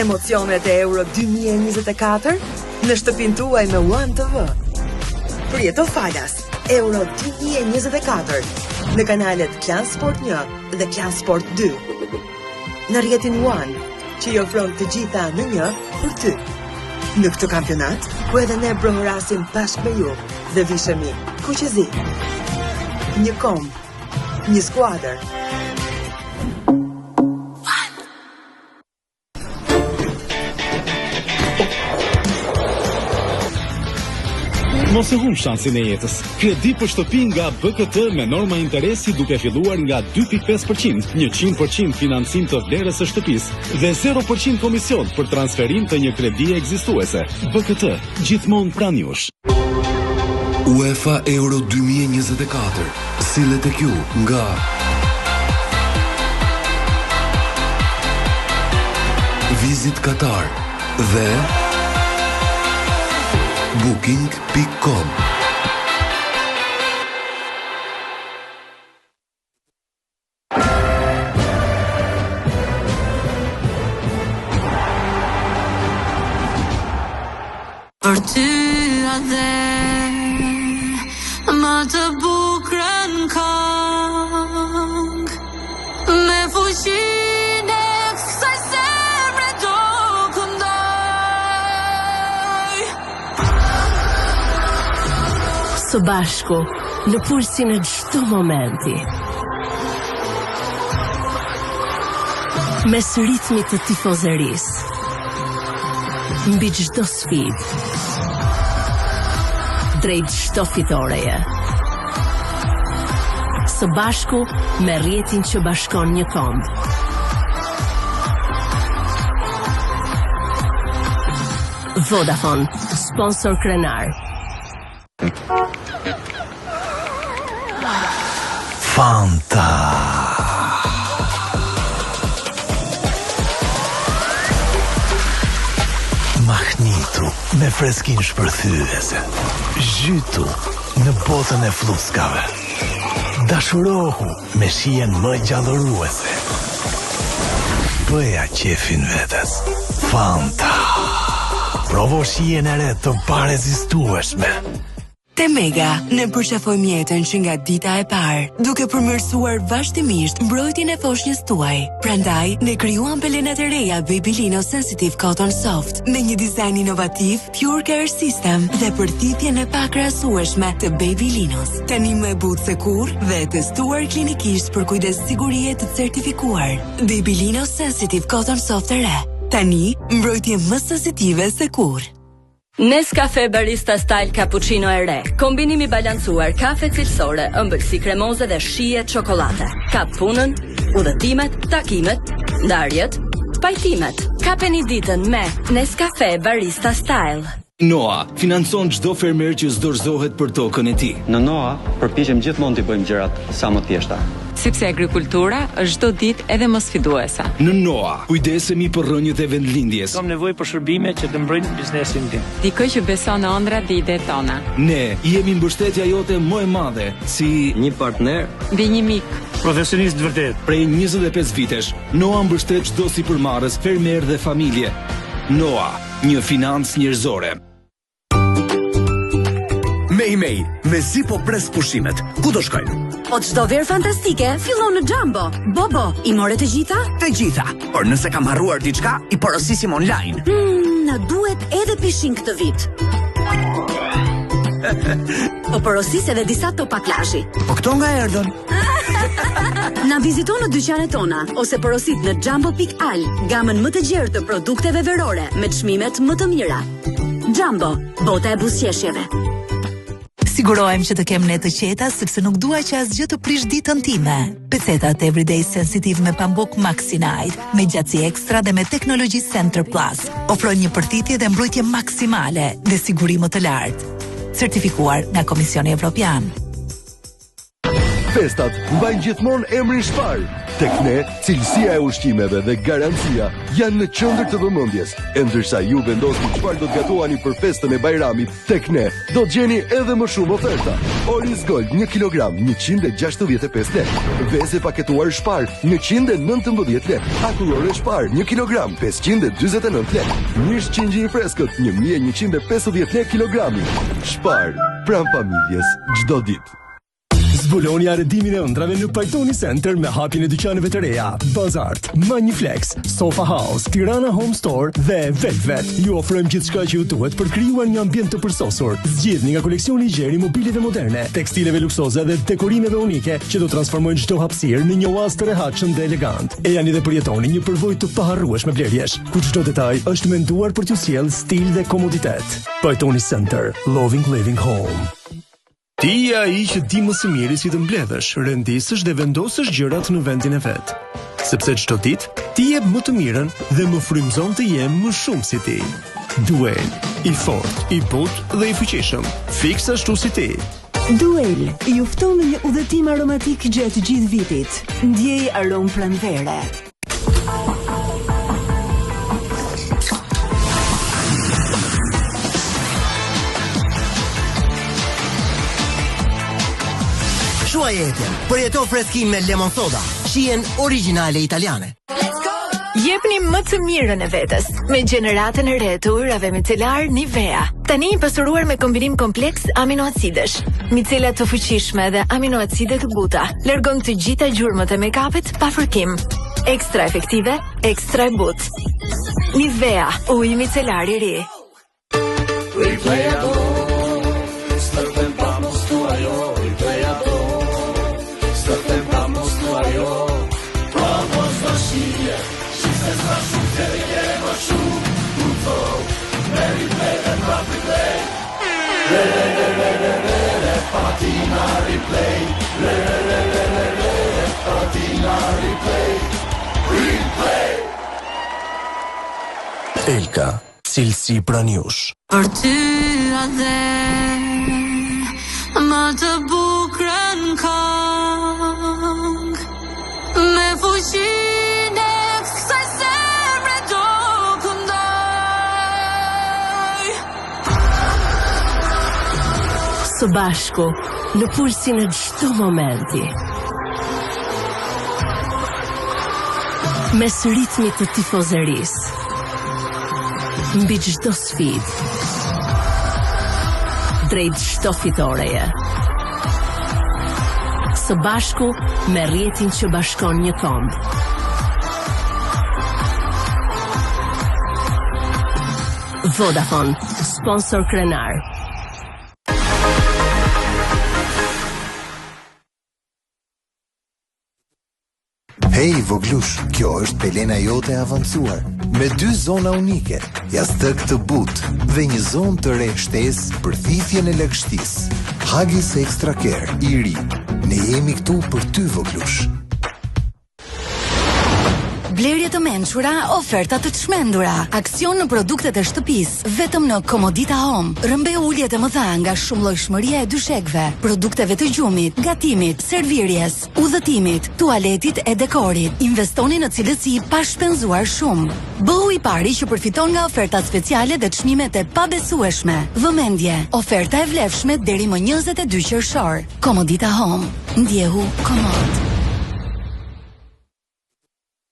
Emocionet e Euro 2024 në shtëpinë tuaj me One TV. Përjeto falas Euro 2024 në kanalet Klan Sport 1 dhe Klan Sport 2. Në rrjetin One, që i ofron të gjitha në një për ty. Në këtë kampionat, ku edhe ne brohorasim bashkë me ju dhe vishemi kuqezi. Një komb, një skuadër. Mos e humb shansin e jetës. Kredi për shtëpi nga BKT me norma interesi duke filluar nga 2.5%, 100% financim të vlerës së shtëpisë dhe 0% komision për transferim të një kredie ekzistuese. BKT, gjithmonë pranë jush. UEFA Euro 2024 sillet tek ju nga Visit Qatar dhe Booking.com. Për ty atdhe Më të bukurën këngë Me fuqinë e kësaj zemre do këndoj Së bashku, në pulsin e çdo momenti. Mes ritmit të tifozerisë. Mbi çdo sfidë. Drejt çdo fitoreje. Së bashku me rrjetin që bashkon një komb. Vodafone, sponsor krenar. Fanta. Mahnitu me freskinë shpërthyese. Zhytu në botën e flluskave. Dashurohu me shijen më gjallëruese. Bëja qefin vetes. Fanta. Provo shijen e re të parezistueshme. Te Mega, ne përqafojmë jetën që nga dita e parë, duke përmirësuar vazhdimisht mbrojtjen e foshnjës tuaj. Prandaj, ne krijuam pelenat e reja Babylinos Sensitive Cotton Soft me një dizajn inovativ, Pure Care System dhe përthithjen e pakrahasueshme të Babylinos. Tani më e butë se kurrë dhe e testuar klinikisht për kujdes sigurie të certifikuar. Babylinos Sensitive Cotton Soft e re. Tani, mbrojtje më sensitive se kurrë. Nescafe Barista Style Cappuccino e re. Kombinim i balancuar, kafe cilësore, ëmbëlsi kremoze dhe shije çokollate. Kap punën, udhëtimet, takimet, ndarjet, pajtimet. Kapeni ditën me Nescafe Barista Style. Noa financon çdo fermer që s'dorëzohet për tokën e tij. Në Noa përpiqem gjithmonë t'i bëjmë gjërat sa më të thjeshta. Sepse agrikultura është çdo ditë edhe më sfiduese. Në Noa, kujdesemi për rrënjët e vendlindjes. Kam nevojë për shërbime që të mbrojnë biznesin tim. Dikë që beson në ëndrrat dhe idetë tona. Ne jemi mbështetja jote më e madhe, si një partner dhe një mik. Profesionist të vërtetë. Prej 25 vitesh, Noa mbështet çdo sipërmarrës, fermer dhe familje. Noa, një financë njerëzore. Mej, mej, mezi po pres pushimet. Ku do shkojmë? Po çdo verë fantastike, fillon në Jumbo. Bobo, i more të gjitha? Të gjitha, por nëse kam harruar diçka, i porosisim online. Hmm, na duhet edhe pishinë këtë vit. Po porosis edhe disa topa plazhi. Po këto nga erdhën? Na vizito në dyqanet tona ose porosit në jumbo.al, gamën më të gjerë të produkteve verore me çmimet më të mira. Jumbo, bota e buzëqeshjeve. Sigurohem që të kem netë të qeta sepse nuk dua që asgjë të prish ditën time. Pecetat Everyday Sensitive me pambuk Maxi Night, me gjatësi ekstra dhe me teknologji Center Plus, ofrojnë një përthithje dhe mbrojtje maksimale dhe siguri më të lartë. Certifikuar nga Komisioni Evropian. Festat mbajnë gjithmonë emrin Spar. Tek ne, cilësia e ushqimeve dhe garancia janë në qendër të vëmendjes. E ndërsa ju vendosni çfarë do të gatuani për festën e Bajramit, tek ne do të gjeni edhe më shumë oferta. Oriz Gold 1 kg 165 lekë. Vezë e paketuar Spar 119 lekë. Akullore Spar 1 kg 549 lekë. Mish qengji i freskët 1150 lekë kilogrami. Spar, pranë familjes çdo ditë. Zbuloni arredimin e ëndrrave në Pajtoni Center me hapjen e dyqaneve të reja, Bazart, Magniflex, Sofa House, Tirana Home Store dhe Velvet. Ju ofrojmë gjithçka që ju duhet për të krijuar një ambient të përsosur. Zgjidhni nga koleksioni i gjerë i mobiljeve moderne, tekstileve luksoze dhe dekorimeve unike që do transformojnë çdo hapësirë në një oaz të rehatshëm dhe elegant. Ejani dhe përjetoni një përvojë të paharrueshme blerjesh, ku çdo detaj është menduar për t'ju sjellë stil dhe komoditet. Pajtoni Center, Loving Living Home. Ti je ai që di më së miri si të mbledhësh, rendisësh dhe vendosësh gjërat në vendin e vet. Sepse çdo ditë ti jep më të mirën dhe më frymëzon të jem më shumë si ti. Duel, i fortë, i butë dhe i fuqishëm, fiks ashtu si ti. Duel, ju fton në një udhëtim aromatik gjatë gjithë vitit. Ndjej aromë pranvere. Shuaj etjen, përjeto freskinë me lemon soda, shijen origjinale italiane. Jepni më të mirën e vetes me gjeneratën e re të ujërave micelar Nivea. Tani i pasuruar me kombinim kompleks aminoacidesh, micela të fuqishme dhe aminoacide të buta, largon të gjitha gjurmët e make-upit pa fërkim. Ekstra efektive, ekstra e butë. Nivea, uji micelar i ri. Replay ato, s'të them pa mos thua jo, replay ato, s'të them pa mos thua jo. Provo çdo shije, shih se s'ka shumë zgjedhje ke më shumë, guxo, me replay dhe prap replay. Re re re re re re re, patina replay, re re re re re re re, patina replay, replay. Elka, cilësi pranë jush. Për ty atdhe Më të bukrën këngë Me fuqinë e kësaj zemre do këndoj Së bashku, në pulsin e çdo momenti. Mes ritmit të tifozerisë. Mbi çdo sfidë. Drejt çdo fitoreje. Së bashku me rrjetin që bashkon një komb. Vodafone, sponsor krenar. Hej, voglush, kjo është pelena jote e avancuar, me dy zona unike, jastëk të butë dhe një zonë të re shtesë për thithjen e lagështisë. Huggies Extra Care i ri. Ne jemi këtu për ty, voglush. Blerje të mençura, oferta të çmendura. Aksion në produktet e shtëpisë, vetëm në Komodita Home. Rrëmbe uljet e mëdha nga shumëllojshmëria e dyshekëve, produkteve të gjumit, gatimit, servirjes, udhëtimit, tualetit e dekorit. Investoni në cilësi pa shpenzuar shumë. Bëhu i pari që përfiton nga ofertat speciale dhe çmimet e pabesueshme. Vëmendje, oferta e vlefshme deri më 22 qershor. Komodita Home. Ndjehu komod.